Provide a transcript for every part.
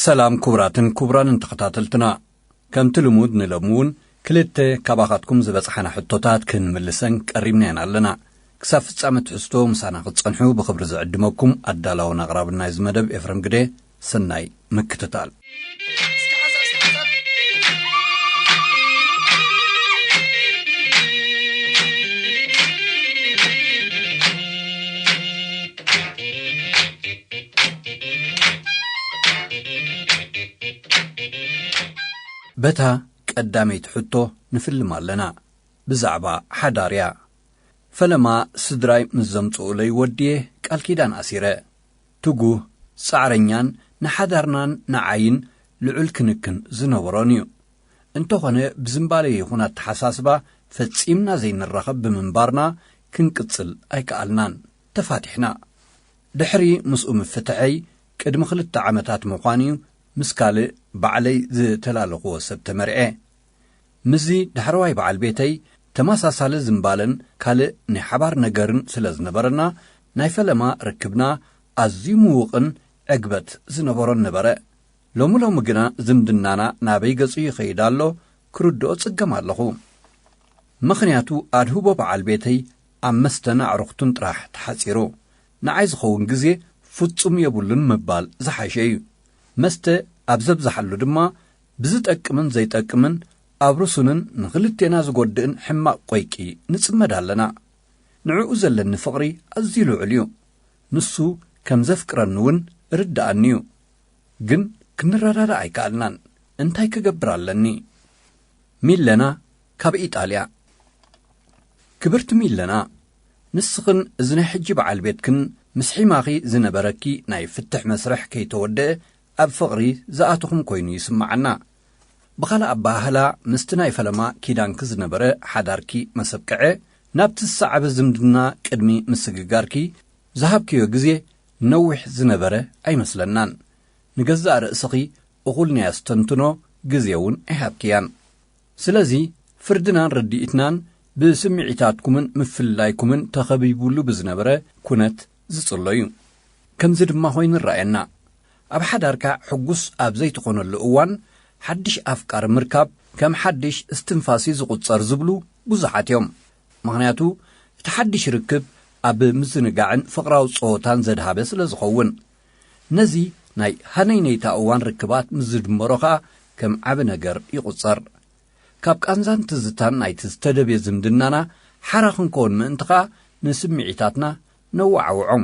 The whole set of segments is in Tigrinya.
ሰላም ክቡራትን ክቡራንን ተኸታተልትና፣ ከምቲ ልሙድ ንሎሚ እውን ክልተ ካባኻትኩም ዝበጽሓና ሕቶታት ክንምልሰን ቀሪብና ኢና ኣለና። ክሳብ ፍጻመ ትሕዝቶ ምሳና ክትጸንሑ ብኽብሪ ዝዕድመኩም ኣዳላውን ኣቕራብን ናይዚ መደብ ኤፍረም ግደ። ሰናይ ምክትታል። በታ ቀዳመይቲ ሕቶ ንፍልም ኣለና። ብዛዕባ ሓዳር እያ። ፈለማ ስድራይ ምስ ዘምጽኡለይ ወድየ ቃል ኪዳን ኣሲረ። ትጉህ፣ ጻዕረኛን ንሓዳርናን ንዓይን ልዑል ክንክን ዝነበሮን እዩ። እንተኾነ ብዝምባለ ይኹን ኣተሓሳስባ ፈጺምና ዘይንራኸብ ብምንባርና ክንቅጽል ኣይከኣልናን። ተፋቲሕና። ድሕሪ ምስኡ ምፍትሐይ ቅድሚ ክልተ ዓመታት ምዃኑ እዩ ምስ ካልእ ባዕለይ ዝተላለኽዎ ሰብ ተመርዔ። ምስዚ ዳሕረዋይ በዓል ቤተይ ተመሳሳሊ ዝምባለን ካልእ ናይ ሓባር ነገርን ስለ ዝነበረና ናይ ፈለማ ርክብና ኣዝዩ ምዉቕን ዕግበት ዝነበሮን ነበረ። ሎሚ ሎሚ ግና ዝምድናና ናበይ ገጹ ይኸይድ ኣሎ ክርድኦ ጽገም ኣለኹ። ምኽንያቱ ኣድህቦ በዓል ቤተይ ኣብ መስተን ኣዕሩኽቱን ጥራሕ ተሓጺሩ። ንዓይ ዝኸውን ግዜ ፍጹም የብሉን ምባል ዝሓሸ እዩ። መስተ ኣብ ዘብዝሓሉ ድማ ብዝጠቅምን ዘይጠቅምን ኣብ ርሱንን ንኽልቴና ዝጎድእን ሕማቕ ቆይቂ ንጽመድ ኣለና። ንዕኡ ዘለኒ ፍቕሪ ኣዝዩ ልዑል እዩ። ንሱ ከም ዘፍቅረኒ እውን ርድኣኒ እዩ። ግን ክንረዳዳእ ኣይከኣልናን። እንታይ ክገብር ኣለኒ? ሚለና ካብ ኢጣልያ። ክብርቲ ሚለና፣ ንስኽን እዚ ናይ ሕጂ በዓል ቤትክን ምስ ሒማኺ ዝነበረኪ ናይ ፍትሕ መስርሕ ከይተወደአ ኣብ ፍቕሪ ዝኣተኹም ኮይኑ ይስምዓና። ብኻልእ ኣበሃህላ፣ ምስቲ ናይ ፈለማ ኪዳንኪ ዝነበረ ሓዳርኪ መሰብቅዐ፣ ናብቲ ዝሰዓበ ዝምድና ቅድሚ ምስግጋርኪ ዝሃብክዮ ግዜ ነዊሕ ዝነበረ ኣይመስለናን። ንገዛእ ርእስኺ እኹል ናይ ኣስተንትኖ ግዜ እውን ኣይሃብክያን። ስለዚ ፍርድናን ርድኢትናን ብስምዒታትኩምን ምፍልላይኩምን ተኸቢቡሉ ብዝነበረ ኩነት ዝጽሎ እዩ። ከምዚ ድማ ኮይኑ ይረኣየና። ኣብ ሓዳርካ ሕጉስ ኣብ ዘይትኾነሉ እዋን ሓድሽ ኣፍቃሪ ምርካብ ከም ሓድሽ እስትንፋሲ ዝቑጸር ዝብሉ ብዙሓት እዮም። ምኽንያቱ እቲ ሓድሽ ርክብ ኣብ ምዝንጋዕን ፍቕራዊ ጸወታን ዘድሃበ ስለ ዝኸውን። ነዚ ናይ ሃነይነይታ እዋን ርክባት ምስ ዝድመሮ ኸኣ ከም ዓቢ ነገር ይቑጸር። ካብ ቃንዛን ትዝታን ናይቲ ዝተደብየ ዝምድናና ሓራ ክንከውን ምእንቲ ኸኣ ንስምዒታትና ነወዓውዖም።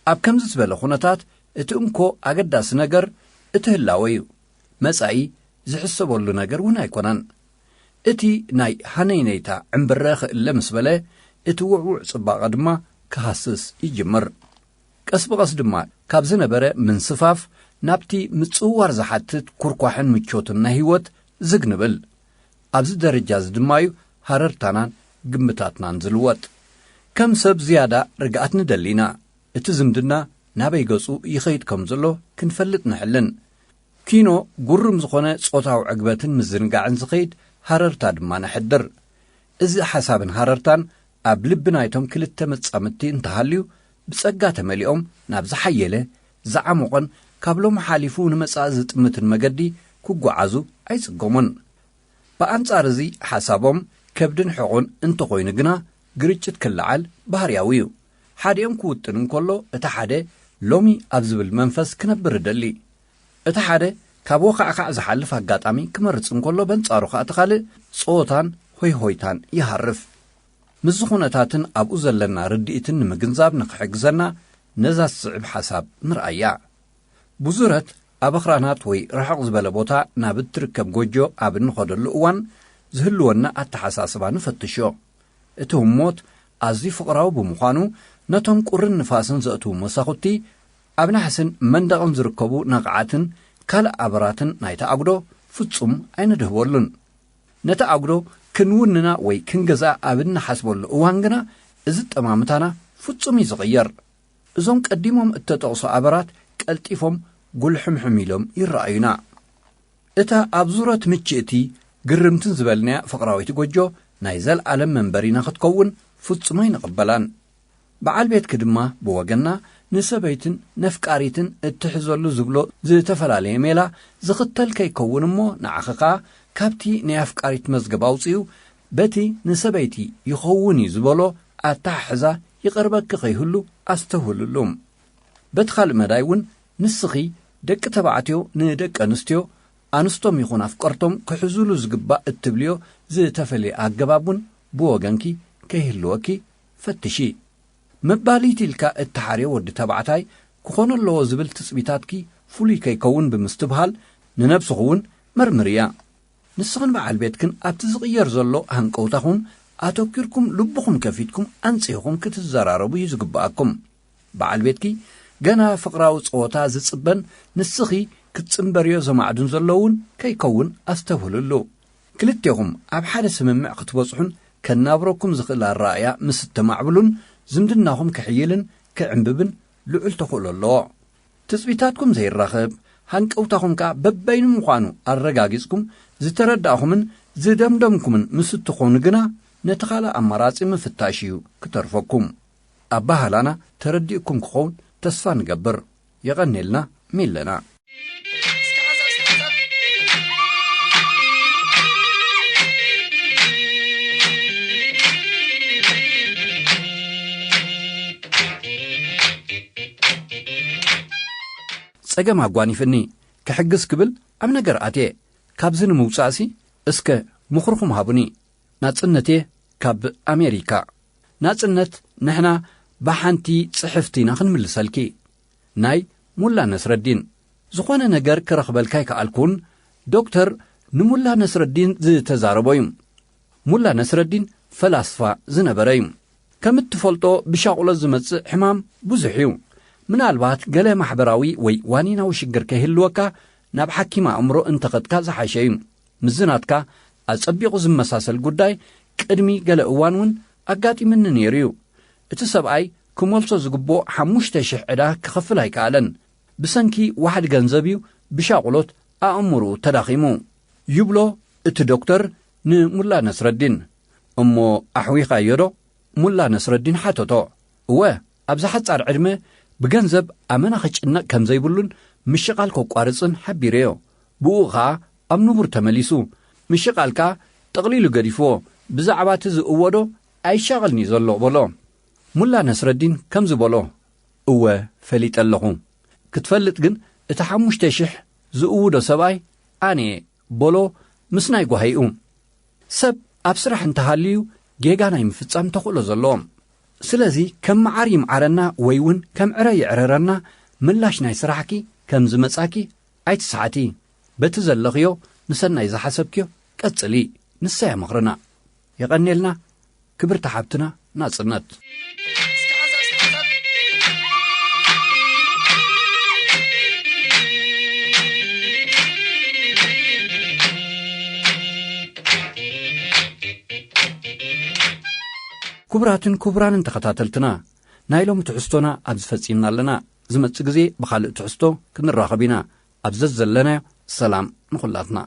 ኣብ ከምዚ ዝበለ ኩነታት እቲ እንኮ ኣገዳሲ ነገር እቲ ህላወ እዩ። መጻኢ ዝሕሰበሉ ነገር እውን ኣይኮነን። እቲ ናይ ሃነይነይታ ዕምብረ ክእለ ምስ በለ፣ እቲ ውዕዉዕ ጽባቐ ድማ ክሃስስ ይጅምር። ቀስ ብቐስ ድማ ካብ ዝነበረ ምንስፋፍ ናብቲ ምጽውዋር ዝሓትት ኩርኳሕን ምቾትን ናይ ህይወት ዝግ ንብል። ኣብዚ ደረጃ እዚ ድማ እዩ ሃረርታናን ግምታትናን ዝልወጥ። ከም ሰብ ዝያዳ ርግኣት ንደሊ ኢና። እቲ ዝምድና ናበይ ገጹ ይኸይድ ከም ዘሎ ክንፈልጥ ንሕልን። ኪኖ ጉሩም ዝኾነ ጾታዊ ዕግበትን ምዝንጋዕን ዝኸይድ ሃረርታ ድማ ነሕድር። እዚ ሓሳብን ሃረርታን ኣብ ልቢ ናይቶም ክልተ መጻምድቲ እንተሃልዩ፣ ብጸጋ ተመሊኦም ናብ ዝሓየለ፣ ዝዓሞቐን ካብ ሎሚ ሓሊፉ ንመጻኢ ዝጥምትን መገዲ ክጓዓዙ ኣይጽገሙን። ብኣንጻር እዚ ሓሳቦም ከብድን ሕቑን እንተኾይኑ ግና ግርጭት ክለዓል ባህርያዊ እዩ። ሓዲኦም ክውጥን እንከሎ እቲ ሓደ ሎሚ ኣብ ዝብል መንፈስ ክነብር ይደሊ። እቲ ሓደ ካብ ወኻዕኻዕ ዝሓልፍ ኣጋጣሚ ክመርጽ እንከሎ በንጻሩ ኸኣ እቲ ካልእ ጸወታን ሆይሆይታን ይሃርፍ። ምስዚ ኩነታትን ኣብኡ ዘለና ርድኢትን ንምግንዛብ ንኽሕግዘና ነዛ ዝስዕብ ሓሳብ ንርኣያ። ብዙረት ኣብ ኣኽራናት ወይ ርሕቕ ዝበለ ቦታ ናብ እትርከብ ጎጆ ኣብ እንኸደሉ እዋን ዝህልወና ኣተሓሳስባ ንፈትሾ። እቲ ህሞት ኣዝዩ ፍቕራዊ ብምዃኑ ነቶም ቁርን ንፋስን ዘእትዉ መሳኹቲ ኣብ ናሕስን መንደቕን ዝርከቡ ነቕዓትን ካልእ ኣበራትን ናይቲ ኣጉዶ ፍጹም ኣይንድህበሉን። ነቲ ኣጉዶ ክንውንና ወይ ክንገዝኣ ኣብ እንሓስበሉ እዋን ግና እዚ ጠማምታና ፍጹም እዩ ዝቕየር። እዞም ቀዲሞም እተጠቕሱ ኣበራት ቀልጢፎም ጉልሕምሕም ኢሎም ይረኣዩና። እታ ኣብ ዙረት ምችእቲ ግርምትን ዝበልናያ ፍቕራዊት ጎጆ ናይ ዘልኣለም መንበሪና ክትከውን ፍጹም ኣይንቕበላን። በዓል ቤትኪ ድማ ብወገና ንሰበይትን ነፍቃሪትን እትሕዘሉ ዝብሎ ዝተፈላለየ ሜላ ዝኽተል ከይከውን እሞ፣ ንዓኺ ከኣ ካብቲ ናይ ኣፍቃሪት መዝገብ ኣውጺኡ፣ በቲ ንሰበይቲ ይኸውን እዩ ዝበሎ ኣተሓሕዛ ይቐርበኪ ከይህሉ ኣስተውህልሉ። በቲ ካልእ መዳይ እውን፣ ንስኺ ደቂ ተባዕትዮ ንደቂ ኣንስትዮ፣ ኣንስቶም ይኹን ኣፍቀርቶም ክሕዙሉ ዝግባእ እትብልዮ ዝተፈልየ ኣገባብ እውን ብወገንኪ ከይህልወኪ ፈትሺ። መባልይቲ ኢልካ እተሓርዮ ወዲ ተባዕታይ ክኾኖ ኣለዎ ዝብል ትጽቢታትኪ ፍሉይ ከይከውን ብምስትብሃል፣ ንነብስኺ እውን መርምርያ። ንስኽን በዓል ቤትክን ኣብቲ ዝቕየር ዘሎ ሃንቀውታኹም ኣተኲርኩም፣ ልብኹም ከፊትኩም ኣንጺህኹም ክትዘራረቡ እዩ ዝግብኣኩም። በዓል ቤትኪ ገና ፍቕራዊ ጸወታ ዝጽበን ንስኺ ክትጽንበርዮ ዘማዕዱን ዘሎ እውን ከይከውን ኣስተብህልሉ። ክልቴኹም ኣብ ሓደ ስምምዕ ክትበጽሑን ከናብረኩም ዝኽእል ኣረኣእያ ምስ እተማዕብሉን፣ ዝምድናኹም ክሕይልን ክዕምብብን ልዑል ተኽእሎ ኣለዎ። ትጽቢታትኩም ዘይራኸብ፣ ሃንቀውታኹም ከኣ በበይኑ ምዃኑ ኣረጋጊጽኩም ዝተረዳእኹምን ዝደምደምኩምን ምስ እትኾኑ ግና፣ ነቲ ካልእ ኣማራጺ ምፍታሽ እዩ ክተርፈኩም። ኣበሃህላና ተረዲእኩም ክኸውን ተስፋ ንገብር። የቐኔልና ሚለና። ጸገም ኣጓኒፍኒ ክሕግዝ ክብል ኣብ ነገር ኣትየ። ካብዚ ንምውጻእሲ እስከ ምኽርኹም ሃቡኒ። ናጽነትየ ካብ ኣሜሪካ። ናጽነት፣ ንሕና ብሓንቲ ጽሕፍቲ ኢና ክንምልሰልኪ። ናይ ሙላ ነስረዲን። ዝኾነ ነገር ክረኽበልካ ኣይከኣልኩን። ዶክተር ንሙላ ነስረዲን ዝተዛረቦ እዩ። ሙላ ነስረዲን ፈላስፋ ዝነበረ እዩ። ከም እትፈልጦ፣ ብሻቑሎት ዝመጽእ ሕማም ብዙሕ እዩ። ምናልባት ገለ ማሕበራዊ ወይ ዋኒናዊ ሽግር ከይህልወካ፣ ናብ ሓኪም ኣእምሮ እንተኸድካ ዝሓሸ እዩ። ምስዚ ናትካ ኣጸቢቑ ዝመሳሰል ጉዳይ ቅድሚ ገለ እዋን እውን ኣጋጢምኒ ነይሩ እዩ። እቲ ሰብኣይ ክመልሶ ዝግብኦ ሓሙሽተ ሽሕ ዕዳ ክኸፍል ኣይከኣለን። ብሰንኪ ዋሕዲ ገንዘብ እዩ ብሻቑሎት ኣእምሮኡ ተዳኺሙ፣ ይብሎ እቲ ዶክተር ንሙላ ነስረዲን። እሞ ኣሕዊኻዮ ዶ? ሙላ ነስረዲን ሓተቶ። እወ፣ ኣብዛ ሓጻር ዕድመ ብገንዘብ ኣመና ክጭነቕ ከም ዘይብሉን ምሽቓል ከቋርጽን ሓቢረዮ። ብኡ ኸኣ ኣብ ንቡር ተመሊሱ። ምሽቓል ከኣ ጠቕሊሉ ገዲፍዎ። ብዛዕባ እቲ ዝእወዶ ኣይሻቐልኒ ዘሎ በሎ። ሙላ ነስረዲን ከምዚ በሎ፣ እወ፣ ፈሊጠ ኣለኹ። ክትፈልጥ ግን፣ እቲ ሓሙሽተ ሽሕ ዝእውዶ ሰብኣይ ኣነ እየ በሎ፣ ምስ ናይ ጓሂኡ። ሰብ ኣብ ስራሕ እንተሃልዩ ጌጋ ናይ ምፍጻም ተኽእሎ ዘለዎም። ስለዚ ከም መዓር ይምዓረና ወይ እውን ከም ዕረ ይዕረረና፣ ምላሽ ናይ ስራሕኪ ከም ዝመጻኪ ኣይትስሓቲ። በቲ ዘለኽዮ ንሰናይ ዝሓሰብክዮ ቀጽሊ። ንሳ እያ ምኽርና። የቐኔልና ክብርቲ ሓብትና ናጽነት። ክቡራትን ክቡራንን ተኸታተልትና፣ ናይ ሎሚ ትሕዝቶና ኣብዚ ፈጺምና ኣለና። ዝመጽእ ግዜ ብኻልእ ትሕዝቶ ክንራኸብ ኢና። ኣብ ዘዘለናዮ ሰላም ንኹላትና።